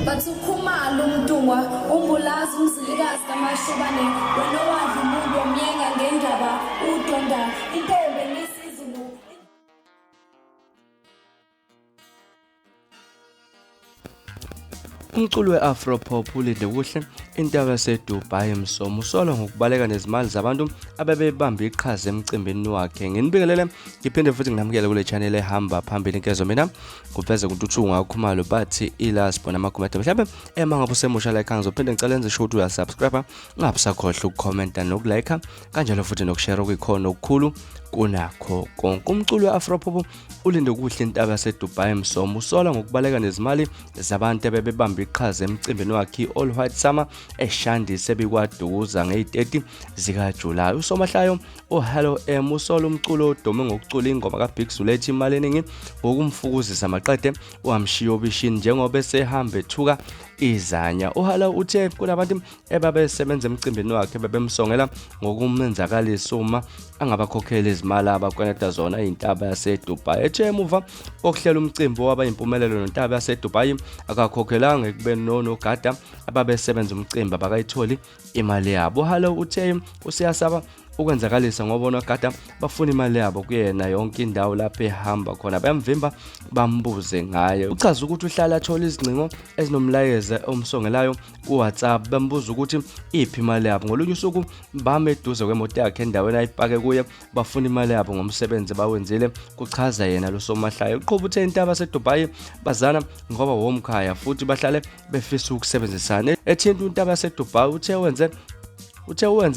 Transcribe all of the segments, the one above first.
Bathi uKhumalo uMntungwa uMbulazi uMzilikazi kaMashobane wena owadla umuntu wamyenga ngendaba udonda intombi enisizulu. Umculi we-Afro Pop uLindokuhle Intaba yaseDubai Msomo usolwa ngokubaleka nezimali zabantu abebebambe iqhaza emcimbini wakhe. Nginibingelele ngiphinde futhi nginamukele kule channel ehamba phambili inkezo mina nguveze kuNtuthuko ngakhumalo bathi ilasbo namagumede mhlawumbe ema ngabe usemusha like ngizophinde ngicela enze sure ukuthi uyasubscribe ungabe usakhohlwa ukukhomenta nokulike kanjalo futhi nokushare okuyikhona okukhulu kunakho konke. Umculi we-Afro Pop uLindokuhle Intaba yaseDubai Msomo usolwa ngokubaleka nezimali zabantu ebebebambe iqhaza emcimbini wakhe i-All White Summer eShandisi ebikwaDukuza ngeyi-30 zikaJulayi. Usomahlayo uHello M usola umculo odume ngokucula ingoma kaBig Zulu ethi imali eningi ngokumfukuzisa maqede wamshiya obishini njengoba esehamba ethuka izanya. UHello uthe kunabantu ebabesebenza emcimbini wakhe bebemsongela ngokumenzakalisa uma angabakhokheli izimali abakweneta zona intaba yaseDubai. Ethe emuva kokuhlela umcimbi owaba yimpumelelo nontaba yaseDubai akakhokhelanga ekubeni nonogada ababesebenza umcimbi abakayitholi imali yabo. UHalo uthe useyasaba ukwenzakalisa ngoba onogada bafuna imali yabo kuyena yonke indawo lapho ehamba khona bayamvimba bambuze ngaye. Uchaza ukuthi uhlala athola izingcingo ezinomlayezo omsongelayo ku-WhatsApp bambuza ukuthi iphi imali yabo. Ngolunye usuku bame eduze kwemoto yakhe endaweni ayipake kuye bafuna imali yabo ngomsebenzi bawenzile, kuchaza yena lo somahlaya. Uqhuba uthe intaba yaseDubai bazana ngoba womkhaya futhi bahlale befisa ukusebenzisana. Ethinta untaba yaseDubai uthe wenze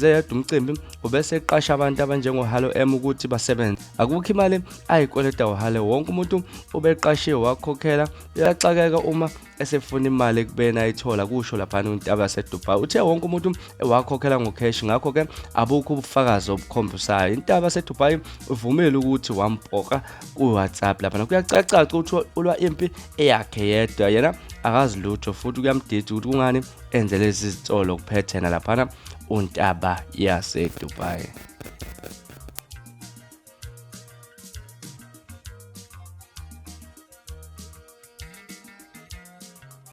yedwa umcimbi ubese eqasha abantu abanjengoHalo M ukuthi basebenze. Akukho imali ayikweleta uHalo, wonke umuntu ubeqashiwe wakhokhela. Uyaxakeka uma esefuna imali ekubeni ayithola, kusho laphana untaba yaseDubai. Uthe wonke umuntu wakhokhela ngokheshi, ngakho-ke abukho ubufakazi obukhombisayo. Intaba yaseDubai uvumile ukuthi wampoka ku-WhatsApp laphana. Kuyacaca ukuthi ulwa impi eyakhe yedwa, yena akazi lutho futhi kuyamdida ukuthi kungani enze lezi zitsolo kuphethena laphana untaba yaseDubai.